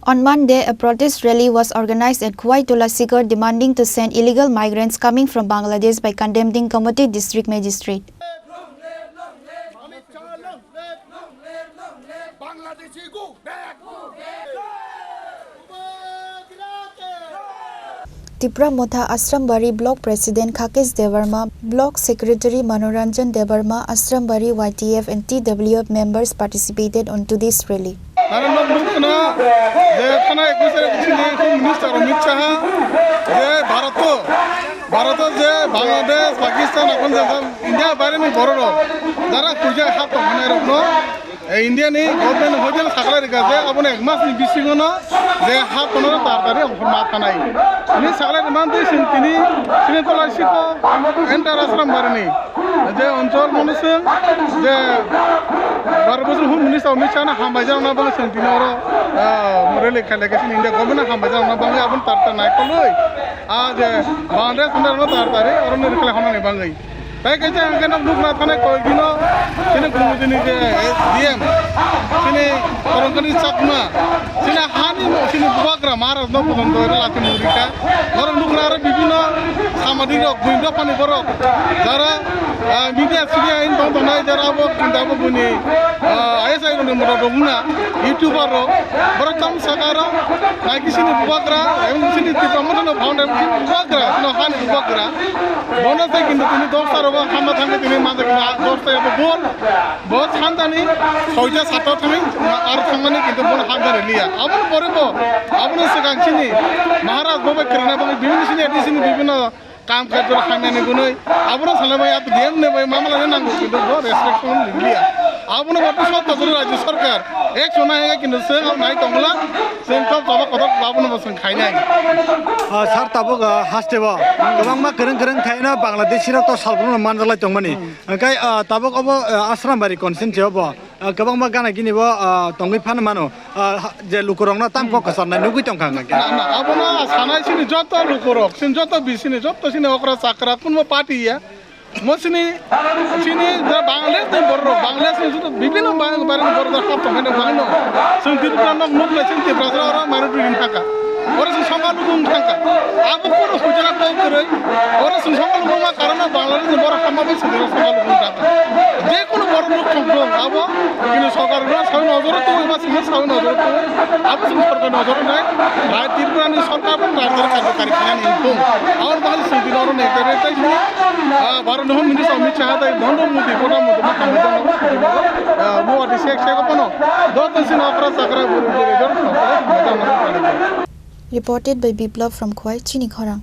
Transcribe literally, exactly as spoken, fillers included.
On Monday, a protest rally was organized at Khowai Tulasikot demanding to send illegal migrants coming from Bangladesh by condemning Gomati District Magistrate. Tipra Motha Asrambari Block President Khakesh Debbarma, Block Secretary Manoranjan Debbarma, Asrambari Y T F and T W F members participated on today's rally. Nara nok nukna je thana ekwis tarikh ni Home Minister Amit Shah je Bharat, Bharat je Bangladesh, Pakistan, Afghanistan, India baire ni borok rok jara kuja ha tong manai rok no, eh, India ni government hotel sakhlai rika je abo no ek mas ni bisingo no je ha tono tar tari ongkhor ma thanai. Ni sakhlai rima twi chwng tini chini tola siko enter Asrambari ni. Je onchol mwnwi chwng je baro bosor hum hwnwi chao misa no hambai jakna bagwi chwng tini oro, ah, rally khailai khe chini India government no hambai jakna bagwi aboni tar tar naikolwi, ah, je Bangladesh no tar tari oro no rwkhlai hwnani bagwi. Tai kaisa hwnkhe nok nukna thanai koi dino chini Gumudini je S D M chini Korongkani Chakma chini hani chini bubagra Maharaj no bodon doi lati murika. Norok nukna aro bibino samadi rok buino pani borok jara, ah, media sidi ain tong tongnai jara abo kinta abo buni, ah, I S I rokni motor rok wngna YouTuber rok borok tam saka aro naiki sini bubagra ebong sini Tipra Motha no founder sini bubagra no hani bubagra bono se kintu tini dosta rogo hama thangke tini manja kintu dosta abo bol bo thangjani soita satta thangwi aro thangmani kintu bono hamjani liya aboni pore bo aboni swkang sini Maharaj bo bai kwrwngna bagwi bibini sini adi sini bibino kam kajor khainani gunoi abono salai bai abo D M ni bai mamla ni nango kintu bo respect phone liya. Abono bo to sotto jora rajya sarkar ek sona hega kintu se nai tongla se to baba kotor abono bo se khainai. Ah, sir, tabuk, ah, haste bo kwbangma kwrwng kwrwng khaina Bangladeshi rok to salbrum manjalai tongmani. Hwnkhe, ah, tabuk obo, ah, Asrambari constituency obo, ah, kwbangma gana gini bo, ah, tongwi phano mano. Ah, ha, je lukurokno tam kok kwcharnai nugwi tongkha hwnkhe. Na, na, abono sanai sini joto lukurok, sini joto bisini, joto sini okra chakra, kunbo party ya. Mo sini, sini je Bangladesh ni borok, Bangladesh ni joto bibhinno ba-, bari ni borok hap tongmani bagwino. Chwng Tripura nok nuk lai chwng Tripura oro mari dui thangka. Oro chwng songkha luku wng thangka. Abo koro hujra kok kwrwi. Oro chwng songkha luku ma karon Bangladesh ni borok hapma bai chwng songkha luku wng thangka. Je kono borok nuk thong thong abo kini sorkar no sawi nojoro twi ba chwng sawi nojoro twi. Abo chwng sorkar nojoro nai. Hai Tripura ni sorkar bo rajya karjakari khainani wng thung. Abo bagwi chwng tini oro nai tere tai sini. Ah, Bharat ni Home Minister Amit Shah tai Narendra Modi, Pradhan Mantri, Modi, ah, Modi sek sek pono. Joto sini okra chakra buri buri joto sini. Reported by Biplab from Khowai, Chini Khorang.